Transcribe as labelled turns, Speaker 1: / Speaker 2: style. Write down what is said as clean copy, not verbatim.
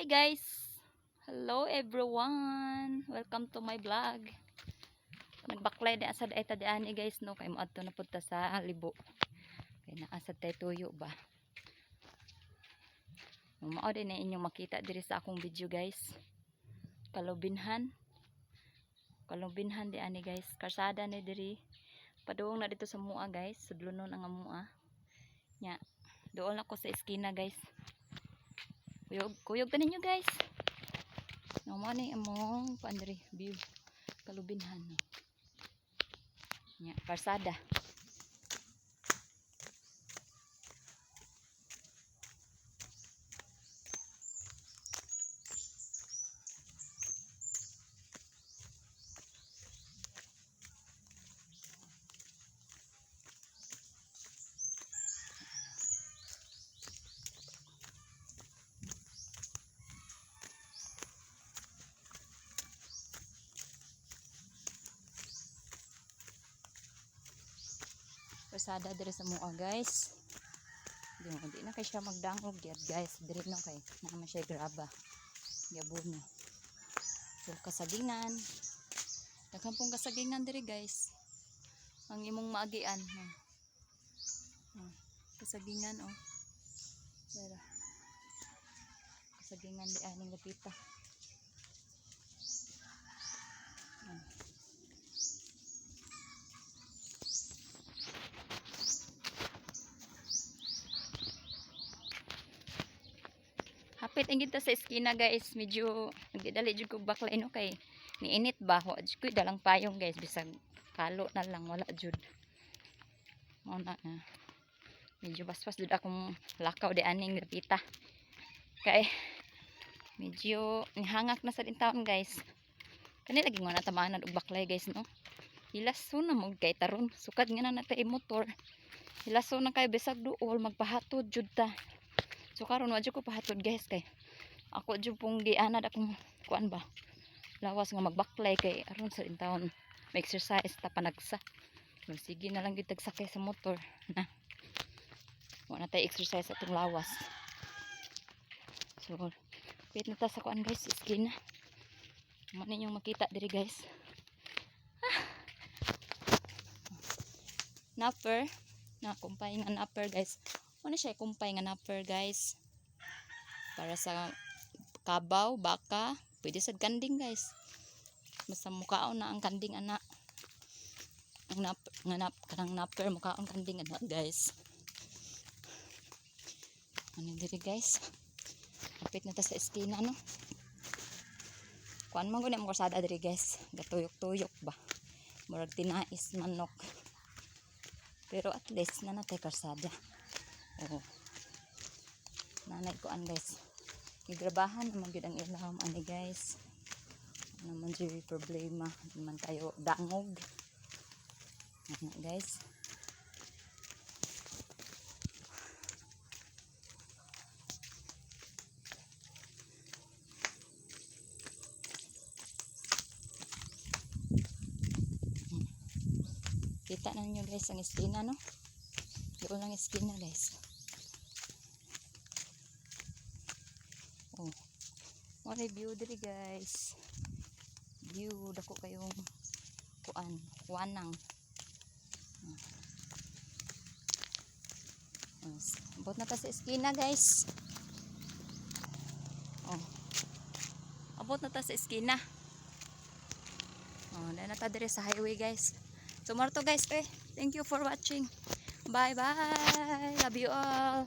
Speaker 1: Hi guys! Hello everyone! Welcome to my vlog. Nagbaklay di asad ay ta diani, guys, no, kay moadto na pud ta sa libo. Kay naa sad tay tuyo ba. Mao din na inyong makita diri sa akong video, guys. Kalubinhan. Kalubinhan di ani, guys. Karsada ni diri. Padung na dito sa mua, guys. Sudlonon ang mua. Nya. Doon ako sa eskina, guys. Kuyog, kuyog ta ninyo, guys. No, mo ni among pandiri view. Kalubinhan, no. Nya, karsada. Karsada diri sa mua, guys. Di na kay siya magdangog gyud, guys. Diri, no, kay naa man siya graba. Gabuno. So kasagingan. Daghan pong kasagingan diri, guys. Ang imong maagian. No. Oh, kasagingan, oh. Pero kasagingan di aning lapita. Oh. Hapit ang kita sa eskina, guys. Medyo nagdidali jud kog baklay, no, kay niinit ba. Wa jud koy dalang payong, guys, bisag kalo na lang, wala jud. Mao na nga. Medyo baspas jud akong lakaw di aning lapita. Kay medyo nihangak na sa taon, guys. Kani lagi nga natamaan og baklay, guys, no. Hilaso na mo kay taron. Sukad nga na natay motor. Hilaso na kay bisag duol magpahatod jud ta. So karon wa jud ko pahatod, guys, kay ako jud pong gianad akong kuan ba. Lawas nga magbaklay kay aron sa taon may exercise ta panagsa. So, sige na lang gyud tagsakay sa motor na. Wa na tay exercise atong lawas. So wait na ta sa kuan, guys, iskina. Mo ninyong makita diri, guys. Ah. Napper na kumpay nga napper, guys. Ano siya kumpay nga napper, guys. Para sa kabaw, baka, pwede sa kanding, guys. Basta mukaon na ang kanding ana. Ang nap nga nap kanang napper mukaon kanding ana, guys. Ano diri, guys? Kapit na ta sa eskina, no. Kuan man gud ang kalsada diri, guys. Gatuyok-tuyok ba. Murag tinais manok. Pero at least na natay kalsada. Oh. Nanay kuan, guys. Gigrabahan naman gyud ang ilawom ani, guys. Ano man jud problema, di man tayo dangog. Ano, guys. Kita na ninyo, guys, ang eskina, no? Doon lang eskina, guys. Oh. What a view diri, guys. View dako kayong kuan, kuanang. Yes. Abot na ta sa eskina, guys. Oh. Abot na ta sa eskina. Oh, na ta diri sa highway, guys. So, mao to, guys, eh. Thank you for watching. Bye bye. Love you all.